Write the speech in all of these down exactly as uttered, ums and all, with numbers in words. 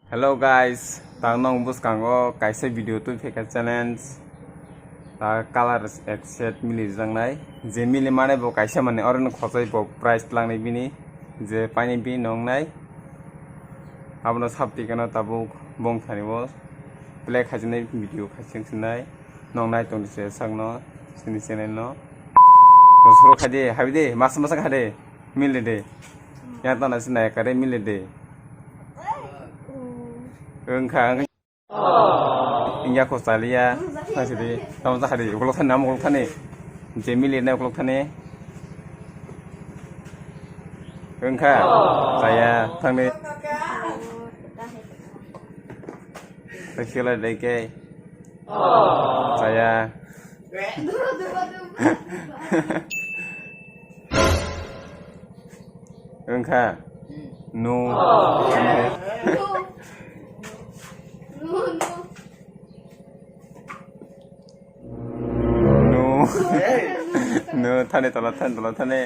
Hello guys, tang nong bwskango kaisa video twi phaikha challenge. Ta color ek set mili rijaknai. Je mili mane bo kaisa mane oro no khojai bo prize tlangnai bini. Je paini bini nongnai. Abono sab tikano tabuk bong thani bo play khaijaknai video khaijaknai. Nong nai tong se sakno sini channel no. Suru khaide, habide, masa masa khade. Mili de. Yang tana sini kare mili de. Wngkha, wngkha. Ingya ko chaliya, thang sidi, tamo jakhadi, ukolok thani, namo ukolok thani. Je mili na ukolok thani. Wngkha, chaya, thangni. Thang sila deke. Chaya. Wngkha. No. No. No. Thani tola, thani tola, thani.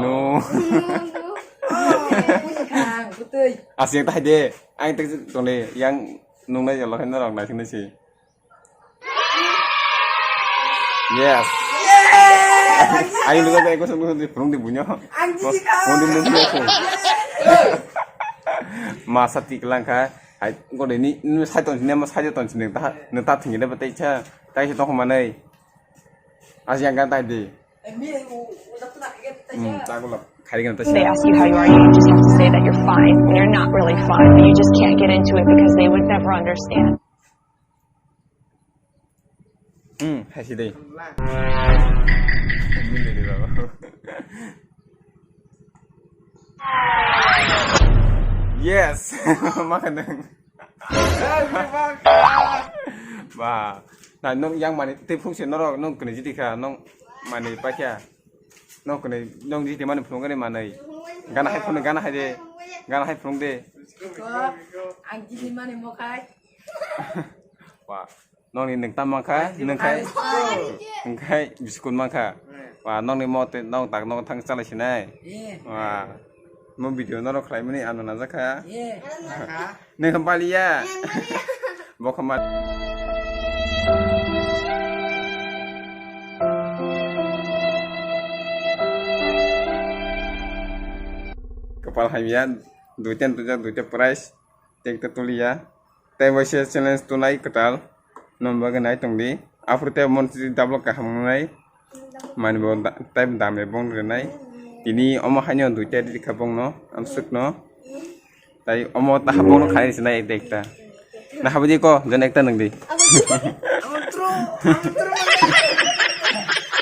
No. Asing tahai de. Ang tak tole yang nungnai jalo hai norok naising naisi. Yes. Ayo luka jai ko sungguh sungguh purung di bunyo. Ang jiji ka. Purung di bunyo ko. Masa tik langkha. Hai ko de ni ni sai ton sini ma sai ton sini ta ne ta thing de batai cha. Tai se to manai. Asing kan tahai de. Hmm, tak gula. Khari kan ta. They ask you how you are, you just have to say that you're fine when you're not really fine, but you just can't get into it because they would never understand. Hmm, hai si dei. Yes. Makan dong. Ba, na nung yang mani tei phung se norok nung kene jiti kha, nung mani pakya. Nung kene nung jiti mani phung kene manai. Gana hai phung, gana hai de. Gana hai phung de. Ko, ang jiti mani mokhai. Ba, nung ni nung tam mankha, nung khai. Nung khai biskut mankha. Ba, nung ni mo te nung tak nung thang chalai sinai. Ba, mo video norok khlai mani ano najakha. Neng khe baliya. Bo khe ma. Kwpal hamya, duita duita duita prize, tekta tuliya. Tei waisa challenge tunai kwtal. Nokbar nai tongdi. Aphuru tei mon si double kaham nai. Mani bo da-, tei dam bai bong rwnai. Tini omo haino duita rikha bongno, amsukno. Tai omo ta bongno khai sinai ekta ekta. Na habdi ko, jon ekta nang di.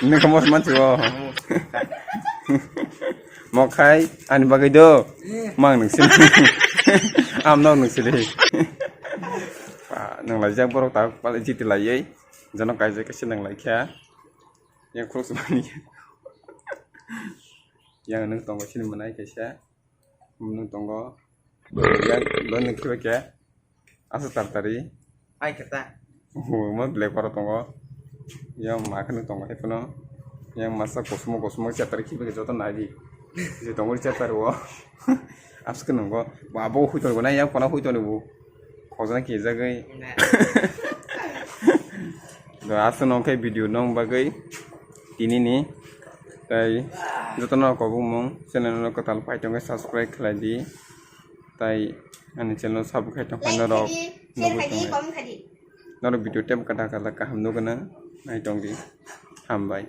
Nang kamo man chuo. Mo khai, ani bagwi do. Mang nang sini. Am no nang sini. Pa, nang lai jak borok ta, pale jiti lai ei. Jono kaijak kaisa nang lai kha. Yang khuluk sumani. Yang nang tongo sini manai kaisa. Nang tongo. Yang don nang khiba khe. Asa tartari. Ai kata. Mo black paro tongo. Yang ma khani tongo hai phano. Yang masa kosmo kosmo chatari khiba khe joto nai di. Je tongo chatari o. Aske nongo. Ba bo hui tongo na yang kona hui tongo bo. Khojna kijagwi. Do aswk nong khe video nong bagwi tinini tei jotono kobokmung channel no kwtal pai tongkhe subscribe khlai di tei ani channel sabo khai tongkha norok nugwi tongnai. Norok video tei kwtal kwtal kaham nugwi nang nai tongdi. Hambai.